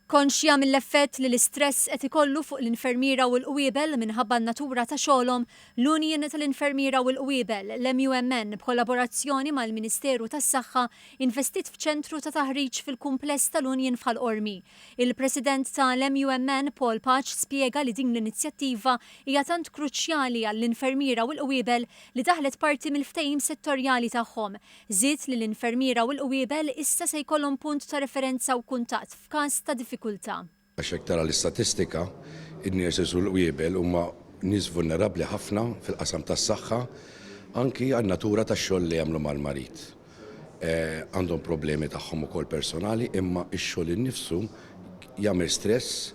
Konxja mill-effett li l-istress qed ikollu fuq l-infermiera u l-qwiebel minħabba n-natura ta' xogħolhom, l-Union tal-Infermiera u l-Qwiebel, l-MUMN, b'kollaborazzjoni mal-Ministeru tas-Saħħa investiet f'ċentru ta' taħriġ fil-kumpless tal-Union f'Ħal Qormi. Il-President ta' l-MUMN, Paul Pace spjega li din l-inizjattiva hija tant kruċjali għall-infermiera u l-qwiebel li daħlet parti mill-ftehim settorjali tagħhom. Żied li l-infermiera u l-qwiebel issa se jkollhom punt ta' referenza u kuntatt f'każ ta' diffikultà. Għax jekk tara l-istatistika, in-nurses u l-qwiebel huma nies vulnerabbli ħafna fil-qasam tas-saħħa anki għan-natura tax-xogħol li jagħmlu mal-marid. Għandhom problemi tagħhom ukoll personali imma x-xogħol innifsu jagħmel stress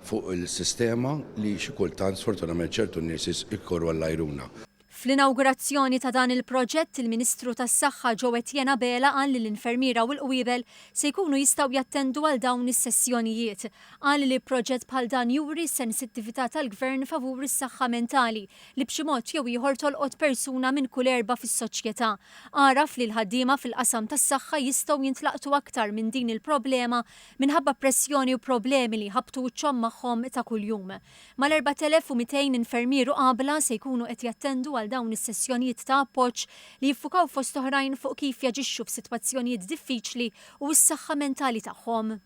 fuq il-sistema li xi kultant sfortunatament ċertu nurses ikorru għall-għajruna. Fl-inawgurazzjoni ta' dan il-proġett, il-Ministru tas-Saħħa Jo Etienne Abela qal li l-infermiera u l-qwiebel se jkunu jistgħu jattendu għal dawn is-sessjonijiet. Qal li proġett bħal dan juri s-sensittività tal-Gvern favur is-saħħa mentali li b'xi mod jew ieħor tolqot persuna minn kull erbgħa fis-soċjetà. Għaraf li l-ħaddiema fil-qasam tas-saħħa jistgħu jintlaqtu aktar minn din il-problema minħabba pressjoni u problemi li jħabbtu wiċċhom magħhom ta' kuljum. Mal-4,200 infermier u qabla se jkunu qed jattendu għal dawn is-sessjonijiet ta' appoġġ li jiffukaw fost oħrajn fuq kif jaġixxu f'sitwazzjonijiet diffiċli u s-saħħa mentali tagħhom.